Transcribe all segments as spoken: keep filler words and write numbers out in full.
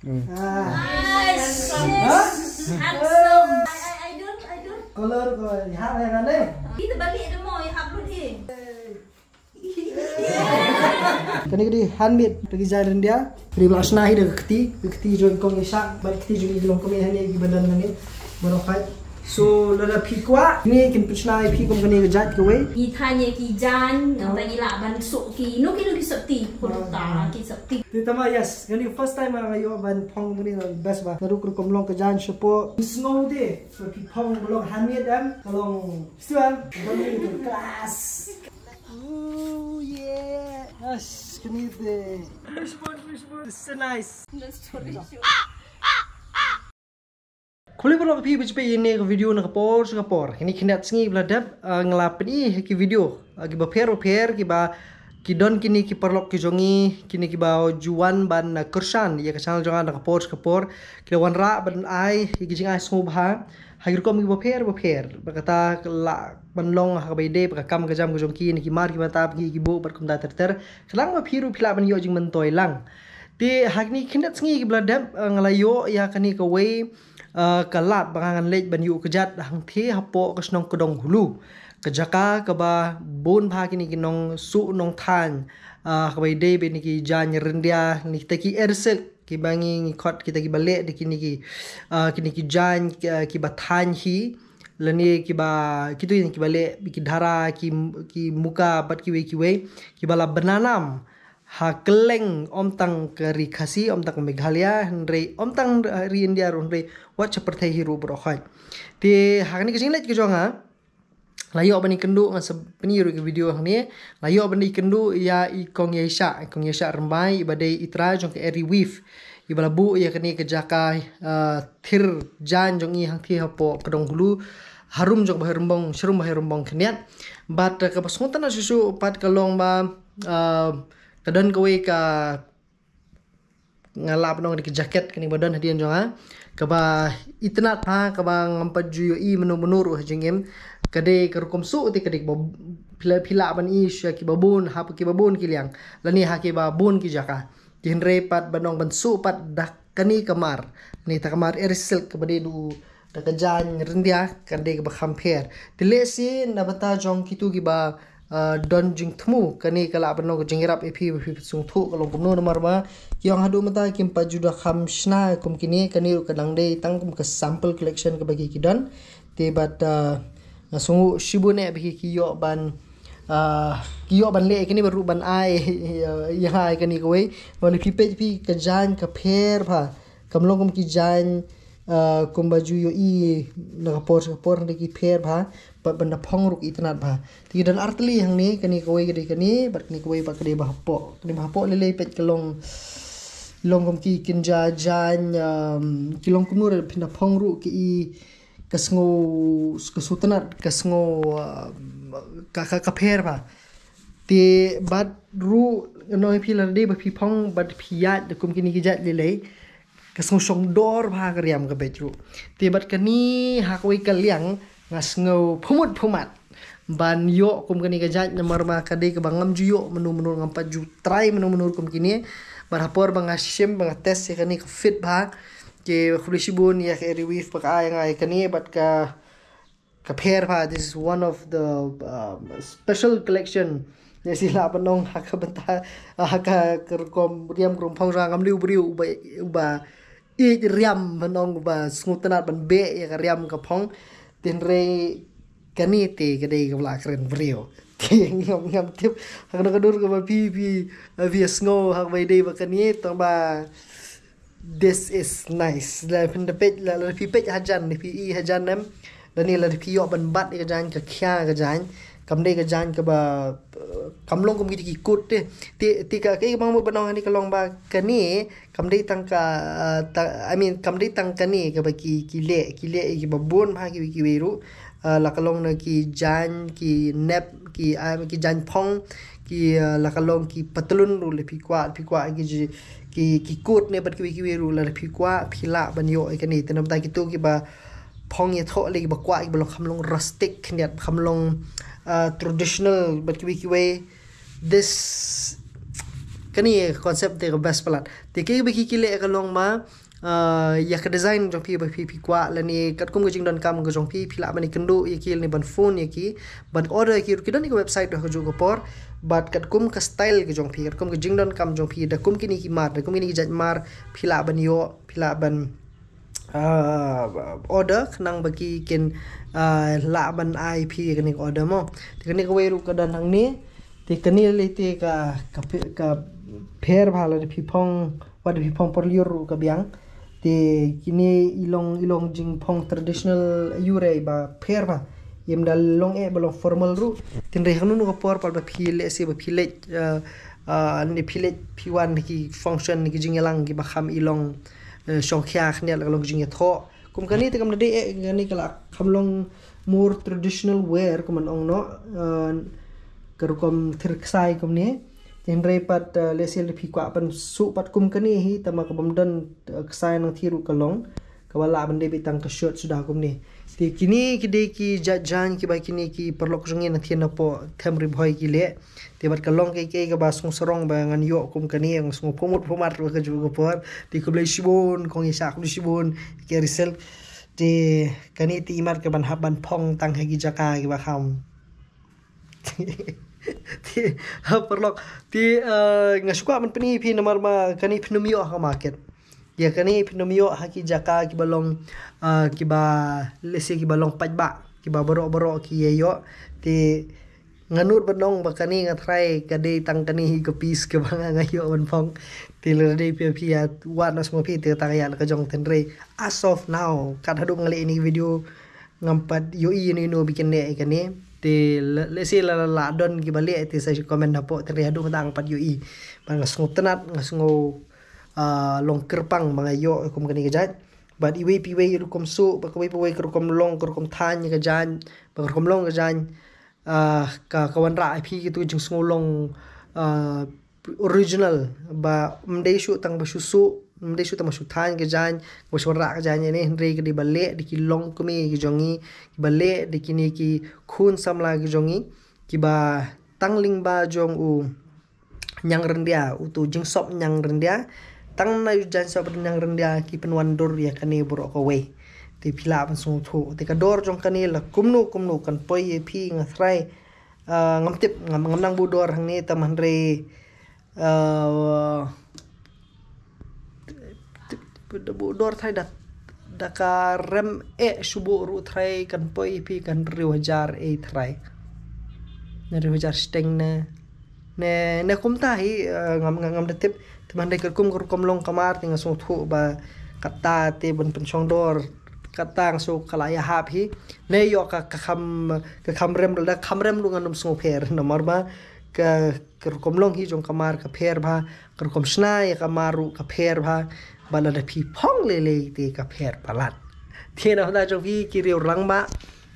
Ah. Nice. Huh? Handsome. I, I, I don't, I don't. Color ko, ya, ya, ya, ya. Kita balik demo, ya, upload, eh. Kane ka dei handmade da ki jaiñ ryndia. Ka dei ba la shna hi da ka kti, ka kti jong i kong Yasha bad ka kti jong i long kumne hangne ki ba don hangne. Baroh khoit. So lada phi kwah, kine kin pynshna ïa phi kum kane ka jait kawei. Ngi thaiñ ïa ki jaiñ, nangta ngi lah ban suk ki, no ki, no ki sopti, pyrta ki sopti. Te tama, yes, kane first time nga ïoh ban phong kane, best ba. Naduh ka rukom long ka jaiñ shapoh. Sngew te, so ki phong ba long handmade em, ka long festival, ka long class. Oh yeah. Yes, kane te. Wishbone, wishbone. It's so nice. Khublei paralok phi ba phi peit ïa kane ka video na ka por sha ka por. Kine khyndiat sngi ba la dep, ah, nga la pyni ha ki video, ah, ki bapher bapher, ki ba ki don kine ki paralok ki jong ngi, kine ki ba ju wan ban, ah, kyrshan ïa ka channel jong nga na ka por sha ka por. Ki la wanrah ban ai ïa ki jingai sngewbha ha ki rukom ki bapher bapher. Ba kata la ban long ha kaba ïadei bad ka kam ka jam ka jong ki, ne ki mar ki bynta, ki, ki buh bad kumta ter ter. Khnang ba phi ruh phi lah ban ïoh jingmyntoi lang. Te ha kine khyndiat sngi ki ba la dep, eh, nga la ïoh ïa kane kawei, eh, ka lad ba nga ngan leit ban ïuh kjat hangtei hapoh ka shnong Kdong Hulu. Ka jaka kaba bun bha kine ki nongsuh nongthaiñ, eh, kaba ïadei bad kine ki jaiñ ryndia, ne kita ki air silk, ki ba ngi, ngi khot kita ki ba leh da kine ki, eh, kine ki jaiñ, eh, ki ba thaiñ hi. Lane ki ba, kito ki ba leh ki dhara, ki, ki muka bad kiwei kiwei, ki ba la bna nam ha kylleng, ym tang ka ri Khasi, ym tang ka Meghalaya, hynrei ym tang ri India ruh, hynrei wat sha pyrthei hi ruh baroh khoit. Te ha kane ka jingleit ka jong nga, la ïoh ban ïakynduh, nga sa pyni ruh ka video hangne, la ïoh ban ïakynduh ïa i kong Yasha, i kong Yasha Rymbai, i ba dei i trai jong ka Eri Weave, i ba la buh ïa kane ka jaka, ah, thir jaiñ jong i hangtei hapoh Kdong Hulu, harum jong Bah Rymbong, sharum Bah Rymbong khyndiat. Bad, ah, kaba sngewtynnat shuh shuh pat ka long ba, ah, ka don kawei ka, nga lah ban ong ka jaket kane ba don hadien jong nga, kaba itynnat bha, kaba ngam pat ju ïohi mynno mynno ruh ha jingim. Ka dei ka rukom suh te ka dei ba phi lah, phi lah ban ïohi sha ki ba bun, ha ki ba bun ki liang, lane ha ki ba bun ki jaka. Te hynrei pat ban ong ban suh pat da kane ka mar, ne ta ka mar air silk kaba dei du da ka jaiñ ryndia, ka dei kaba kham pher. Te lehse na bynta jong kito ki ba, ah, don jingthmu, kane ka lah ban long ka jingïarap ïa phi ba phi sngewthuh ka long kumno, namar ba ki ong haduh mynta kim pat ju da kham shna kum kine, kane ruh ka dang dei tang kum ka sample collection kaba ki, ki don. Te bad, ah, nga sngew shibun eh ba ki, ki ïoh ban, ah, ki ïoh ban leh kane bad ruh ban ai ïa, ïa nga ïa kane kawei. Ba lada phi peit phi ka jaiñ ka pher bha. Kam long kum ki jaiñ, ah, kumba ju ïohi na ka por sha ka por, hynrei ki pher bha, bad ban da phong ruh ki itynnat bha. Te ki don artylli hangne, kane kawei ka dei kane, bad kane kawei pat ka dei ba hapoh. Kane ba hapoh lei lei peit ka long, long kum ki kynja jaiñ, um, ki long kumno re, phin da phong ruh ki i ka sngew, ka sngewtynnat, ka sngew, um, ka, ka, ka pher bha. Te bad ruh ngan ong ïa phi, lada dei ba phi phong bad phi ïaid da kum kine ki jait lei lei, ka sngew shong dor bha ka riam ka beit ruh. Te bad kane ha kawei ka liang nga sngew phumut phumat ban ïoh kum kane ka jait, namar ba ka dei kaba ngam ju ïoh mynno mynno, ngam pat ju try mynno mynno kum kine. Bad ha por ba nga shim ba nga test ïa kane ka fit bha. Te khublei shibun ïa ka Eri Weave ba ka ai ïa nga ïa kane bad ka ka pher bha. This is one of the, um, special collection. Lehse lah ban ong ha ka bynta, ha ka, ka rukom riam ka rukom phong jong nga, ngam dei u briew uba, uba ïeit riam ban ong, uba sngewtynnat ban beh ïa ka riam ka phong. Te hynrei kane te ka dei kaba la kren briew. Te ngam, ngam tip ha kano ka dur kaba phi, phi, phi sngew ha kaba ïadei bad kane, tang ba this is nice. La phin da peit, la, la phi peit hajan, la phi i hajan em. Lane la phi ïoh ban bat ïa ka jaiñ, ka khia ka jaiñ. Kam dei ka jaiñ kaba, eh, kam long kum kita ki kut te. Te, te ka, ka, ka bang mut ban ong hangne ka long ba kane kam dei tang ka, eh, ta, I mean, kam dei tang kane kaba ki, ki leh, ki leh ïa kiba bun bha kiwei kiwei ruh. Ah, la ka long na ki jaiñ, ki nep, ki, ah, ki jaiñ phong, ki, ah, la ka long ki patlun ruh, lada phi kwah, phi kwah ki ji, ki, ki coat ne bad kiwei kiwei ruh, lada phi kwah phi lah ban ïoh ïa kane. Te namar kito kiba phong ïathoh lei, kiba kwah, kiba long kham long rustic khyndiat, kham long, ah, traditional bad kiwei kiwei. This Kane concept te ka best palat. Te kiba ki ki leh ka long ma, ah, ïa ka design jong phi ba phi phi kwah lane katkum ka jingdonkam ka jong phi, phi lah ban ïakynduh ïa ki lane ban phone ïa ki, ban order ïa ki ruh, ki don ïa ka website ruh ha kajuh ka por. Bad katkum ka style ka jong phi, katkum ka jingdonkam jong phi, da kum kine ki mar, da kum kine ki jait mar, phi lah ban ïoh, phi lah ban, ah, order khnang ba ki kin, ah, lah ban ai phi kane ka order mo. Te kane kawei ruh ka don hangne. Te kane lei te ka, ka phe-, ka pher bha lada phi phong, wat da phi phong por lyiur ruh ka biang. Te kine i long, i long jingphong traditional ïurei ba pher bha. Ym da long eh ba long formal ruh. Te hynrei hangno hangno ka por pat ba phi leh se ba phi leit, ah, ah, ne phi leit phi wan ki function ki jingïalang kiba kham i long, eh, shongkhia khyndiat la ka long jingïathoh. Kum kane te kam da dei eh, kane ka la kham long more traditional wear kum ban ong noh, eh, ka rukom thir ksai kumne. Te hynrei pat, eh, lehse lada phi kwah ban suh pat kum kane hi, tangba ka bym don, eh, ksai nangthie ruh ka long, kaba lah ban dei beit tang ka shirt suda kumne. Te kine ki dei ki jait jaiñ kiba kine ki paralok jong ngi nangthie napoh them Ri Bhoi ki leh. Te bad ka long kaei kaei kaba sngewsarong ba ngan ïoh kum kane, nga sngew pyrmut pyrmat ruh ha kajuh ka por. Te khublei shibun kong ïa sha, khublei shibun ki Arisel. Te kane te imat ka ban hap ban phong tang ha ki jaka kiba kham. Te ha paralok. Te, eh, nga shu kwah ban pyni phi namar ma kane phin ym ïoh ha market. Ïa kane phin ym ïoh ha ki jaka kiba long, ah, kiba lehse kiba long paidbah, kiba baroh baroh ki ïa ïoh. Te nga nud ban ong ba kane nga tharai ka dei tang kane hi ka piece kaba nga, nga ïoh ban phong. Te lada dei phi phi ïa wad noh sngewbha phi te tang ïa la ka jong te hynrei as of now, kat haduh nga leh ïa kane ka video, ngam pat ïohi ïano ïano ba kin leh ïa kane. Te le-, lehse la, la, la don kiba leh te sa shu comment hapoh, te hynrei haduh mynta ngam pat ïohi. Bad nga sngewtynnat, nga sngew, ah, long kyrpang ba nga ïoh kum kane ka jaiñ. Bad iwei pa iwei rukom suh, bad kawei pa kawei ka rukom long, ka rukom thaiñ ka jaiñ, bad ka rukom long ka jaiñ. Ah, ka, ka wanrah ïa phi kito ki jingsngew long, ah, original, ba ym dei shuh tang ba shu suh, ym dei shuh tang ba shu thaiñ ka jaiñ, ba shu wanrah ka jaiñ ïa ne, hynrei ka dei ba leh da ki longkmie ki jong ngi, kiba leh da kine ki khun samla ki jong ngi, kiba tang lyngba jong u Ñiang Ryndia, uto u jingsop Ñiang Ryndia. Tang na u jingsop Ñiang Ryndia ki pynwandur ïa kane baroh kawei. Te phi lah ban sngewthuh. Te ka dor jong kane la kumno kumno kan poi ïa phi nga tharai. Ah, ngam tip, ngam, ngam nang buh dor hangne tangba hynrei, ah, tip, tip, da buh dor tharai da, da ka rem eh shu buh ruh tharai kan poi ïa phi kan hynriew hajar eh tharai. Ne hynriew hajar shiteng ne, ne, ne kumta hi, eh, ngam, ngam, ngam da tip. Te man dei ka rukom, ka rukom long ka mar te nga sngewthuh ba kata te ban pynshong dor. Kata nga sngew ka la ïahap hi. Ne ïoh ka, ka kham, ka kham rem, da kham rem ruh ngan ym sngew pher namar ba ka, ka rukom long hi jong ka mar ka pher bha, ka rukom shna ïa ka mar ruh ka pher bha, bad lada phi phong lei lei te ka pher palat. Te na hynda jong phi ki riew rangbah,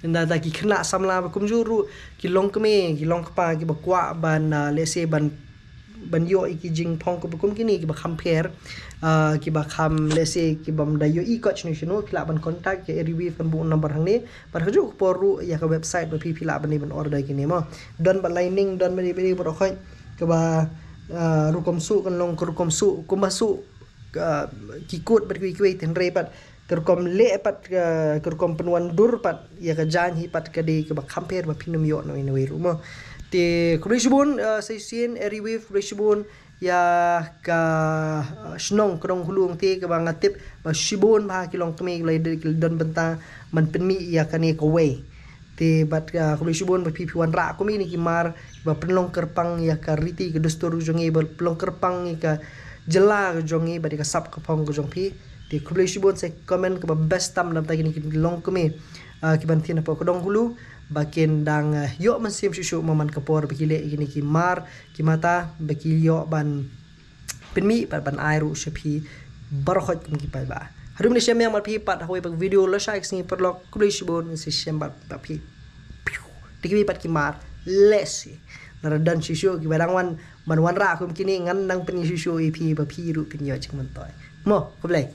hynda da ki khynnah samla ba kumjuh ruh ki longkmie, ki longkpa kiba kwah ban, ah, lehse ban, ban ïoh ïa ki jingphong kiba kum kine kiba kham pher, ah, kiba kham lehse kibym da ïohi kot shano shano, ki lah ban contact ïa Eriweave, kan buh number hangne. Bad ha kajuh ka por ruh ïa ka website ba phi, phi lah ban, ban order kine mo. Don bad lining, don bad, bad, bad, bad, kaba, ah, rukom suh kan long ka rukom suh kumba suh, ah, ki coat bad kiwei kiwei, te hynrei pat ka rukom leh pat, ah, ka rukom pynwandur pat ïa ka jaiñ hi pat ka dei kaba kham pher ba phin ym ïoh na iwei na iwei ruh mo. Te khublei shibun, ah, sa shisien Eriweave, khublei shibun ïa ka, uh, shnong Kdong Hulu te kaba nga tip ba shibun bha ki longkmie ki la don bynta ban pynmih ïa kane kawei. Te bad, uh, khublei shibun ba phi phi wanrah kum kine ki mar ba pynlong kyrpang ïa ka riti ka dustur jong ngi, ba pynlong kyrpang ïa ka jylla jong ngi bad ïa ka sap ka phong ka jong phi. Te khublei shibun sa comment kaba best tam na bynta kine ki longkmie, uh, kiba nangthie napoh Kdong Hulu ba kin dang, uh, ïoh mynsiem shuh shuh mo man ka por ba ki leh ïa kine ki mar ki mata ba ki ïoh ban pynmih bad ban ai ruh sha phi baroh khoit kum ki paidbah. Haduh mynne shem biang bad phi pat ha kawei pat ka video, lashai ka sngi paralok, khublei shibun, sa shem bad phi. Te kiwei pat ki mar, lehse lada don shuh shuh kiba dang wan ban wanrah kum kine, ngan nang pyni shuh shuh ïa phi ba phi ruh phin ïoh jingmyntoi mo. Khublei.